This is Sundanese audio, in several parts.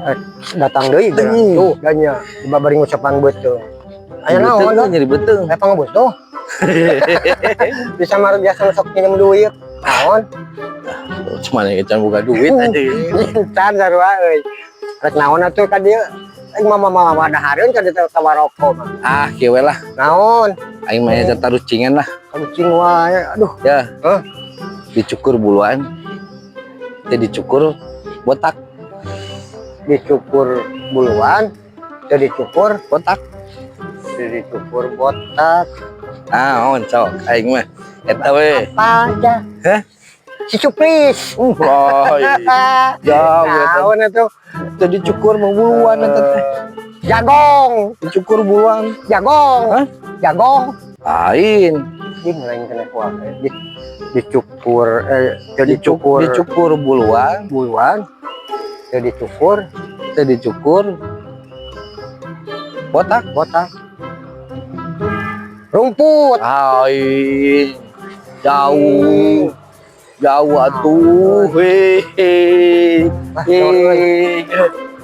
Eh, datang deui geura. Tuh. Tuh, nya dibabari ngucapan beuteung. Aya naon Beuteung, tuh? nyeri beuteung. Aya pangebus tuh. Bisa mah biasa sok pinjam duit. Naon? Cuma nih can boga duit aja. Can sarua euy. Rek naon atuh ka dieu? Aing mah mama dahareun ka dieu ka waroko mah. Ah, kieu we lah. Naon? Aing mah nya tarucingan lah. Karucing wae. Aduh. Ya. Hah? Dicukur buluan. Teu dicukur botak. Dicukur buluan, teu dicukur botak. Teu dicukur botak. Ah, on sok aing mah. Eta we. Apa aja? Hah? Si Cuplis. Lain. Jauh eta. Naon atuh? Teu dicukur mah buluan eta teh. Jagong, Dicukur buluan. Jagong. Hah? Jagong. Lain. Ih, lain kena kuah. Dicukur eh teu dicukur. Dicukur buluan, buluan. Teu dicukur teu dicukur botak. Botak. Rumput. Lain. Jauh. Jauh atuh. Hehe. Ah, euy.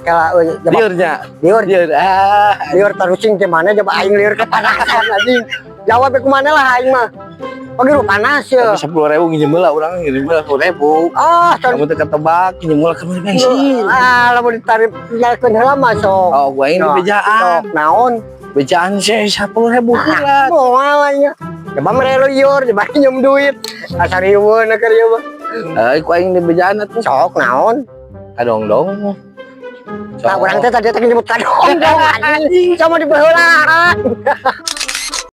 Kala euy, jaba Liurnya. Liur. Liur. Ah. Liur tarucing teh mana, coba aing liur kepanasan anjing. Jawab ku mana lah aing mah. Pagi panas ya. Tapi 10.000 nginjem heula, urang nginjem heula 10.000. Ah, son. Kamu teh ketebak, nginjem heula ke bensin. Ah, lamun ditarik nyalkeun heula mah sok. Oh, gua ini Sok, bejaan. Sok naon? Bejaan sih 10.000 heula. Moal nya. Coba mere liur, coba nyem duit. Asa riweuh na keur ieu mah. Eh, ku aing di bejaan atuh. Sok naon? Kadongdong. Nah, urang teh tadi teh nyebut kadongdong anjing. Sama di baheula.